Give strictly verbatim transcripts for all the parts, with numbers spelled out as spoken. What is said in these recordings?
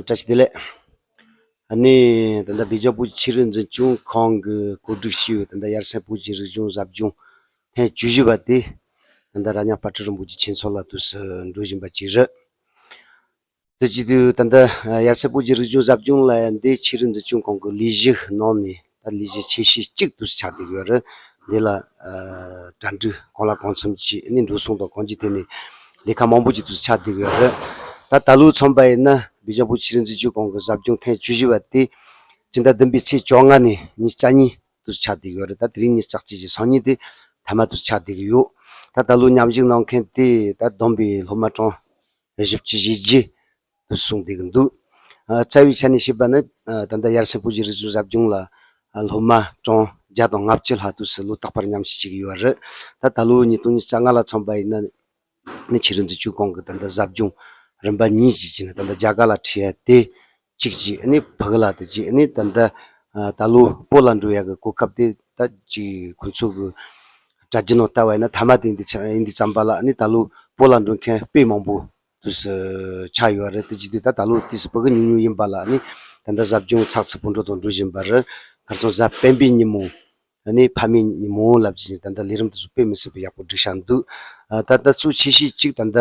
བཀྲ་ཤིས་བདེ་ལེགས། ཨ་ནི་ད་ལྟ་བི་ཇམ་བོད་ཀྱི་ཆོས་རིག་འཛིན་སྐྱོང་ཁང་གིས་གོ་སྒྲིག་བྱས་པའི་ད་ལྟ་ཡར་སེང་སྤོ་བོ་ཀྱི་རིག་གཞུང་ཟབ་སྦྱོང་ཐེངས་བཅུ་བཞི་པ་དེ་ད་ལྟ་རྭ་རྙིང་དཔལ་སྤྲུལ་རིན་པོ་ཆེ་མཆོག་ལ་དུས་སུ་འགྲོ་བཞིན་པ་ཅིག་རེད། དེ་བྱེད་དུས་ད་ལྟ་ཡར་སེང་སྤོ་བོ་ཀྱི་རིག་གཞུང་ཟབ་སྦྱོང་ལ་ཡང་འདི་ཆོས་རིག་འཛིན་སྐྱོང་ཁང་གི་ལས་གཞི་ནང་ནས་ད་ལས་གཞི་ཆེ་ཤོས་གཅིག་དུས་སུ་ཆགས་བསྡད་ཡོད་རེད། འདི་ལ་གྲ་སྒྲིག་གང་ལ་གང་འཚམ་བྱས་ནས་འགྲོ་སོང་དང་གང་ཅིའི་ཐད་ནས་ལས་ཀ་མང་པོ་ཅིག་དུས་སུ་ཆགས་བསྡད་ཡོད་རེད། ད་ད་ལོ་མཚོན་པ་ཡིན་ན་བི་ཇམ་བོད་ཀྱི་ཆོས་རིག་འཛིན་སྐྱོང་ཁང་གི་ཟབ་སྦྱོང་ཐེངས་བཅུ་བཞི་པ་དེ་སྤྱི་ཟླ་བདུན་པའི་ཚེས་བཅོ་ལྔ་ནས་ཉི་ཤུ་རྩ་གཉིས་དུས་སུ་ཆགས་བསྡད་ཡོད་རེད། ད་དེ་རིང་ཉི་ཤུ་རྩ་གཅིག་བྱས་སང་ཉིན་དེ་མཐའ་མ་དུས་སུ་ཆགས་བསྡད་ཡོད། ད་ད་ལོ་མཉམ་ཞུགས་གནང་མཁན་དེ་ད་བསྡོམས་པས་སློབ་མ་གྲངས་བཞི་བཅུ་ཞེ་བརྒྱད་དུ་སོང་བསྡད་ཀྱི་འདུག། ཨ། རྩ་བའི་ཆ་ནས་བཤད་པ་ན། ཨ། ད་ལྟ་ཡར་སེང་སྤོ་བོ་ཀྱི་རིག་གཞུང་ཟབ་སྦྱོང་ལ། ཨ། སློབ་མ་གྲངས་བརྒྱ་དང་ལྔ་བཅུ་ལྷག་དུས་སུ་ལོ་རྟག་པར་མཉམ་ཞུགས་བྱེད་ཀྱི་ཡོད་རེད། ད་ད་ལོ་ཉིས་སྟོང་ཉི་ཤུ་རྩ་ལྔ་ལ་མཚོན་པ་ཡིན་ན། ནི་ཆོས་རིག་འཛིན་སྐྱོང་ཁང་གི་ད་ལྟ་ཟབ་སྦྱོང་རིམ་པ་གཉིས་ཀྱི་བྱས་ནས་ད་ལྟ་རྒྱ་གར་ལ་ཁྲིད་ཡ་དེ་གཅིག་བྱས། ཨ་ནི་ཕྲུ་གུ་ལ་དེ་བྱས། ཨ་ནི་ད་ལྟ། ཨ། ད་ལོ་བོད་ལ་འགྲོ་ཡ་གི་གོ་སྐབས་དེ་ད་ཅིག་ཁོང་ཚོ་གི་དྲ་རྒྱ་ནང་ལྟ་བ་ཡིན་ན་མཐའ་མ་དེ་ཡིན་དུས་ཡིན་དུས་ཙམ་པ་ལ། ཨ་ནི་ད་ལོ་བོད་ལ་འགྲོ་མཁན་དཔེ་མང་པོ་དུས་སུ་ཆགས་ཡོད་རེད། དེ་བྱེད་དུས་ད་ད་ལོ་དུས་སུ་ཕྲུ་གུ་ཉུང་ཉུང་ཡིན་པ་ལ། ཨ་ནི་ད་ལྟ་ཟབ་སྦྱོང་ཚགས་ཚུད་པོ་འགྲོ་དང་འགྲོ་བཞིན་པ་རེད། ཁ་སང་གཟའ་སྤེན་པའི་ཉིན་མོ། ཨ་ནི་ཕ་མའི་ཉིན་མོ་ལབ་ཀྱི་ད་ལྟ་ལས་རིམ་དེ་ཚོ་དཔེ་མི་སྲིད་པའི་ཡག་པོ་སྒྲིག་བཞག་འདུག། ཨ། ད་ལྟ་གཙོ་ཆེ་ཤོས་གཅིག་ད་ལྟ་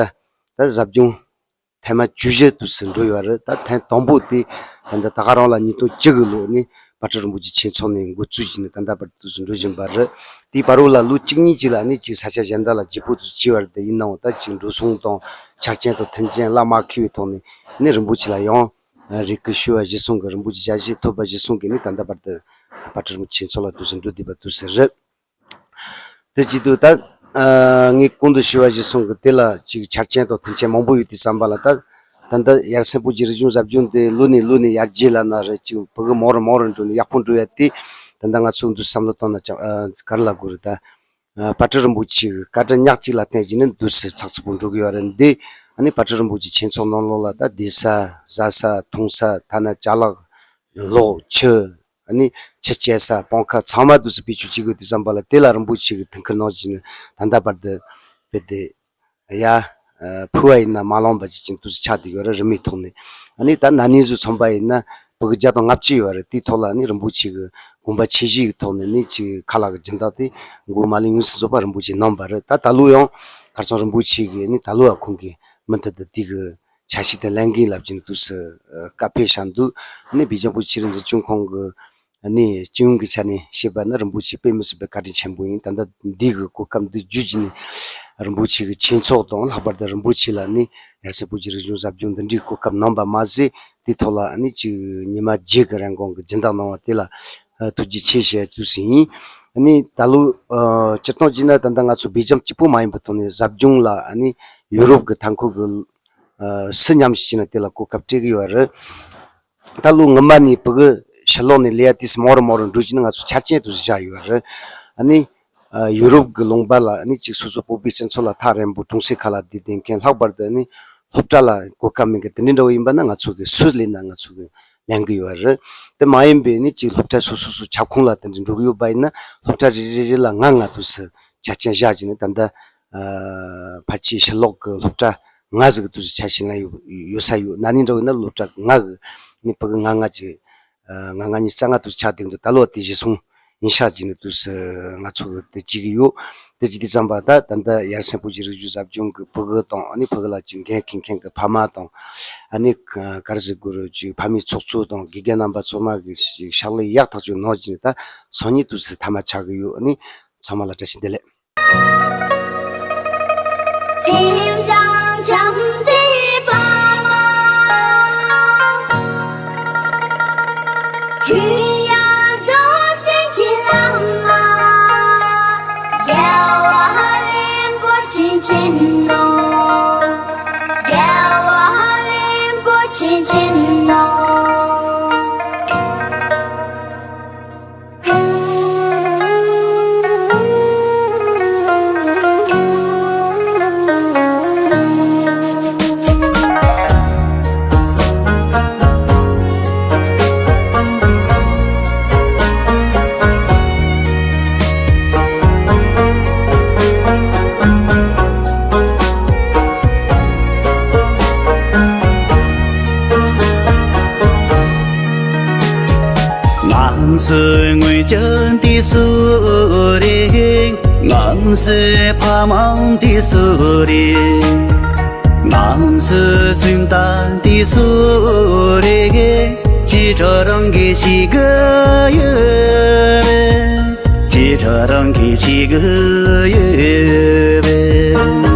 ད་ཟབ་སྦྱོང་ཐེངས་མ་བཅུ་བཞི་དུས་སུ་འགྲོ་ཡོད་རེད། ད་ཐེངས་དང་པོ་དེ་ད་ལྟ་ད་ག་རང་ལ་ཉིས་སྟོང་བཅུ་གི་ལོ་ནས་དཔལ་སྤྲུལ་རིན་པོ་ཆེ་ཆོས་ཚོགས་ནས་འགོ་བཙུགས་བྱས་ནས་ད་ལྟ་བར་དུ་དུས་སུ་འགྲོ་བཞིན་པ་རེད། དེའི་བར་དུ་ལ་ལོ་གཅིག་གཉིས་ཅིག་ལ་ནི་ཅིག་ས་ཆ་གཞན་དག་ལ་བརྗེ་པོ་དུས་སུ་བྱས་པ་རེད། དེ་ཡིན་ནའང་ད་ཅིག་འགྲོ་སོང་དང་ཆ་རྐྱེན་དང་མཐུན་རྐྱེན་ལ་མ་འཁེལ་བའི་ཐོག་ནས་ནི་རིན་པོ་ཆེ་ལ་ཡང་རེ་སྐུལ་ཞུ་བ་གཞིར་བཟུང་གིས། རིན་པོ་ཆེ་ཞལ་བཞེས་ཐོབ་པ་གཞིར་བཟུང་གིས་ནི་ད་ལྟ་བར་དུ་དཔལ་སྤྲུལ་རིན་པོ་ཆེ་ཚོགས་ལ་དུས་སུ་འགྲོ་བསྡད་པ་དུས་སུ་རེད། དེ་བྱེད་དུས་ད། ཨ། ངས་གོང་དུ་ཞུ་བ་གཞིར་བཟུང་གིས་དེ་ལ་ཅིག་ཆ་རྐྱེན་དང་མཐུན་རྐྱེན་མང་པོ་ཡོད་དུས་ཙམ་པ་ལ། ད་ད་ལྟ་ཡར་སེང་སྤོ་བོ་ཀྱི་རིག་གཞུང་ཟབ་སྦྱོང་དེ་ལོ་ནས་ལོ་ནས་ཡར་རྒྱས་ལ་ན་རེ་ཅིག་ཕྲུ་གུ་མང་རུ་མང་རུ་འགྲོ་ནས་ཡག་པོ་འགྲོ་ཡ་དེ་ད་ལྟ་ང་ཚོ་འདུག་བསམ་བློ་བཏང་ན་ཅང་། ཨ། ག་རེ་ལབ་དགོས་རེད། ད། ཨ། དཔལ་སྤྲུལ་རིན་པོ་ཆེ་གི་བཀའ་དྲིན་ཉག་གཅིག་ལ་བརྟེན་བྱས་ནས་འདུག་སེ་ཚགས་ཚུད་པོ་འགྲོ་གི་ཡོད་རེད། འདི་ཨ་ནི་དཔལ་སྤྲུལ་རིན་པོ་ཆེ་ཆོས་ཚོགས་ནང་ལོགས་ལ་ད་བསྡད་ས་བཟའ་ས་འཐུང་ས། ཐ་ན་ཅ་ལག་གློག་ཆུ། ཨ་ནི་ཆུ་སྐྱེལ་ས་སྤང་ཁ་ཚང་མ་དུས་སུ་བེད་སྤྱོད་བྱེད་དགོས་དུས་ཙམ་པ་ལ། དེ་ལ་རིན་པོ་ཆེ་གིས་དུས་འཁུར་གནང་བྱས་ནས་ད་ལྟ་བར་དུ་དཔེ་དེ་ཡ། ཨ། ཕུལ་བ་ཡིན་ན་མ་ལོངས་པ་ཅིག་ཅིག་དུས་སུ་ཆགས་བསྡད་ཡོད་རེད། རིན་མེད་ཐོག་ནས། ཨ་ནི་ད་ན་ནིང་ཚོ་མཚོན་པ་ཡིན་ན་ཕྲུ་གུ་བརྒྱ་དང་ལྔ་བཅུ་ཡོད་རེད། དེའི་ཐོག་ལ་ཨ་ནི་རིན་པོ་ཆེ་གི་དགོངས་པ་ཆེ་བཞེས་ཀྱི་ཐོག་ནས་ནི་ཅིག་ཁ་ལག་གི་སྦྱིན་བདག་དེ་མགོ་མ་ལེན་ཡོངས་སུ་རྫོགས་པ་རིན་པོ་ཆེ་གནང་བ་རེད། ད་ད་ལོ་ཡང་ཁ་སང་རིན་པོ་ཆེ་གིས་ནི་ད་ལོ་ཡང་ཁོང་གིས་མུ་མཐུད་དུ་དེ་གི་ཆ་ཤས་དེ་ལེན་གི་ཡིན་ལབ་ཀྱིན་དུས་སུ་བཀའ་ཕེབས་བཞག་འདུག། ཨ་ནི་བི་ཇམ་བོད་ཀྱི་ཆོས་རིག་འཛིན་སྐྱོང་ཁང་གི་ཨ་ནི་སྤྱི་ཡོངས་ཀྱི་ཆ་ནས་བཤད་པ་ན་རིན་པོ་ཆེ་དཔེ་མི་སྲིད་པའི་བཀའ་དྲིན་ཆེན་པོ་ཡིན། ད་ལྟ་འདི་གི་གོ་སྐབས་འདི་བརྒྱུད་ཀྱིས་ནི་རིན་པོ་ཆེ་གི་ཆོས་ཚོགས་དང་། ལྷག་པར་དུ་རིན་པོ་ཆེ་ལ་ནི་ཡར་སེང་སྤོ་བོ་ཀྱི་རིག་གཞུང་ཟབ་སྦྱོང་འདི་འདྲའི་གོ་སྐབས་གནང་བ་མ་ཟད། དེའི་ཐོག་ལ་ཨ་ནི་ཅིག་ཉི་མ་བརྒྱད་ཀྱི་རིང་གོང་གི་སྦྱིན་བདག་གནང་བ་དེ་ལ་ཐུགས་རྗེ་ཆེ་ཞུ་ཡ་དུས་སུ་ཡིན། ཨ་ནི་ད་ལོ། ཨ། སྤྱིར་བཏང་བྱས་ན་ད་ལྟ་ང་ཚོ་སྦེལ་ཇམ་གཅིག་པོ་མ་ཡིན་པའི་ཐོག་ནས་ཟབ་སྦྱོང་ལ་ཨ་ནི་ཡུ་རོབ་ཀྱི་མཐའ་འཁོར་གྱི། ཨ། སུ་མཉམ་ཞུགས་བྱས་ན་དེ་ལ་གོ་སྐབས་སྤྲད་ཀྱི་ཡོད་རེད། ད་ལོ་སྔོན་མ་ནས་ཕྲུ་གུ་ཕྱི་ལོགས་ནས་སླེབས་ཡ་དུས་སུ་མང་རུ་མང་རུ་འགྲོ་བྱས་ནས་ང་ཚོ་ཆ་རྐྱེན་དུ་བཞག་ཡོད་རེད། ཨ་ནི། ཨ། ཡུ་རོབ་ཀྱི་ལུང་པ་ལ་ཨ་ནི་ཅིག་སོ་སོ་བོད་པའི་སྤྱི་ཚོགས་ལ་ཐག་རིང་པོ་གྲོང་གསེབ་ཁག་ལ་བསྡད་བསྡད་མཁན། ལྷག་པར་དུ་ཨ་ནི་སློབ་གྲྭ་ལ་གོ་སྐབས་མེད་མཁན་དེ་འདྲ་འདྲ་བོ་ཡིན་པ་ན། ང་ཚོ་གི་སུས་སླེབས་ན་ང་ཚོ་གི་ལེན་གི་ཡོད་རེད། དེ་མ་ཡིན་པའི་ཨ་ནི་ཅིག་སློབ་གྲྭ་སོ་སོ་སོ་ཁྱབ་ཁོངས་ལ་དེ་འདྲ་འགྲོ་གི་ཡོད་པ་ཡིན་ན། སློབ་གྲྭ་རེ་རེ་རེ་ལ་ལྔ་ལྔ་དུས་སུ་ཆ་རྐྱེན་བཞག་བྱས་ནས་ད་ལྟ། ཨ། ཕལ་ཆེར་ཕྱི་ལོགས་ཀྱི་སློབ་གྲྭ་ལྔ་ཟིག་གི་དུས་སུ་ཆ་ཤས་ལེན་ཡོད་ཡོད་ས་ཡོད། ན་ནིང་འདྲ་བོ་ཡིན་ན་སློབ་གྲྭ་ལྔ་གི་ནི་ཕྲུ་གུ་ལྔ་ལྔ་ཅིག། ཨ། ལྔ་ལྔ་ཉི་ཤུ་རྩ་ལྔ་དུས་སུ་ཆགས་བསྡད་འདུག། ད་ལོ་དེ་གཞིར་བཟུང་ཡིན་ཤག་བྱས་ནས་དུས་སུ་ང་ཚོ་གི་དེ་བྱེད་ཀྱི་ཡོད། དེ་བྱེད་དུས་ཙམ་པ་ད་ད་ལྟ་ཡར་སེང་སྤོ་བོ་ཀྱི་རིག་གཞུང་ཟབ་སྦྱོང་གི་ཕྲུ་གུ་དང་། ཨ་ནི་ཕྲུ་གུ་ལ་ཅིག་འགན་འཁྱེར་མཁན་གྱི་ཕ་མ་དང་། ཨ་ནི་ག་རེ་ཟེར་དགོས་རེད། ཅིག་ཕ་མའི་ཚོགས་གཙོ་དང་དགེ་རྒན་རྣམ་པ་ཚང་མ་གིས་ཅིག་ཕྱག་ལས་ཡག་ཐག་ཆོད་གནང་བྱས་ནས་ད་སང་ཉིན་དུས་སུ་མཐའ་མ་ཆགས་ཀྱི་ཡོད། ཨ་ནི་ཚང་མ་ལ་བཀྲ་ཤིས་བདེ་ལེགས། ང་ཚོའི་ངོས་ཀྱང་དེ་སུ་རེད། ང་ཚོའི་ཕ་མའང་དེ་སུ་རེད། ང་ཚོའི་སེམས་ད་དེ་སུ་རེད། ཅི་ཁྲ་རང་གིས་ཤེས་གི་ཡོད། ཅི་ཁྲ་རང་གིས་ཤེས་གི་ཡོད།